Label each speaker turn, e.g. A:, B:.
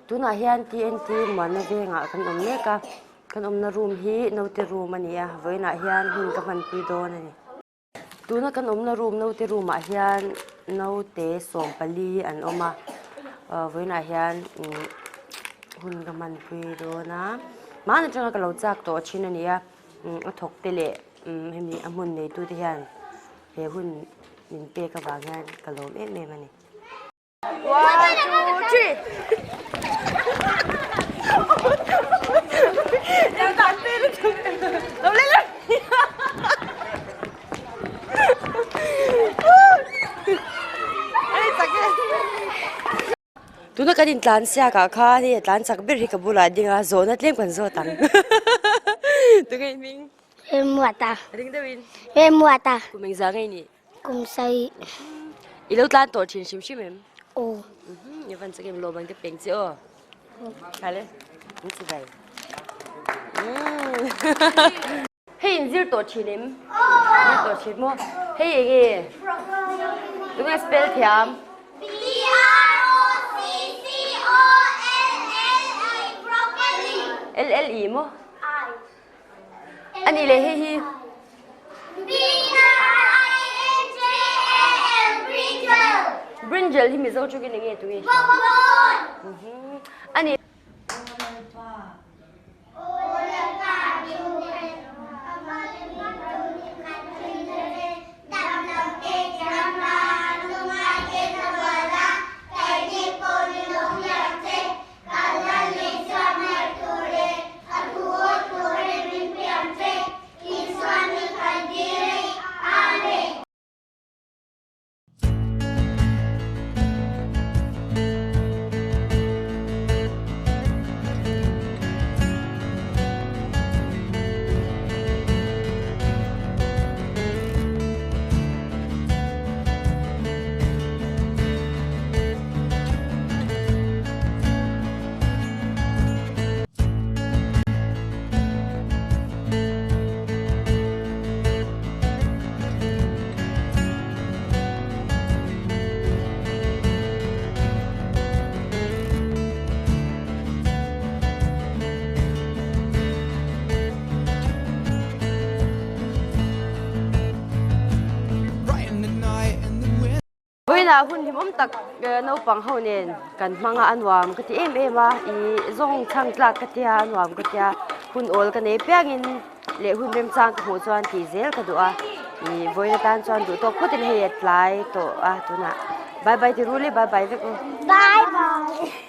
A: Tunah hian TNT muanna vengah kan awm mek a, kan awmna room hi naute room a ni a, vawiinah hian hun ka hmanpui dawn a ni. Tuna kan awmna room naute room ah hian naute 14 an awm a, vawiinah hian hun ka hmanpui dawn a, hmaan atanga ka lo chak tawh thin a ni a, a thawk te leh hemi a hmun neitute hian he hun min pek avang hian ka lawm em em a ni. Tuna kan intlan siak ah khan hei a tlan chak ber hi ka bulah a ding a, zawhna tlem kan zawt ang. Tunge i hming?
B: Remruata.
A: Ring deuhin.
B: Remruata.
A: Kum engzah nge i nih?
B: Kum sai.
A: I lo tlan tawh thin hrim hrim em?
B: Aw.
A: I van chak em lawm ang te peng che aw. Khale. Ni chi bai. Hei in zir tawh thin em? Zir tawh thin maw? Hei eng nge? Tunge spell thiam?
B: B R O C C O L L I broccoli.
A: L L I maw?
B: I.
A: A nih leh hei hi. Brinjal hi Mizo tawngin enge tunge hria? A nih.
B: Kan lal Isua hmel tur leh a thu awih turin min piang che, Isua mi kan dil e, Amen.
A: Vawiinah hun hlimawm tak naupang ho nen kan hmang a, a nuam ka ti em em a, ih zawng chhang tlak ka tia a nuam ka tia, hun awl ka nei piangin leh hun remchang ka hmuh chuan tih zel ka duh a, ih vawiin atan chuan duh tawk phawtin hei a tlai tawh a tunah bye bye ti rul i bye bye vek u.
B: Bye bye.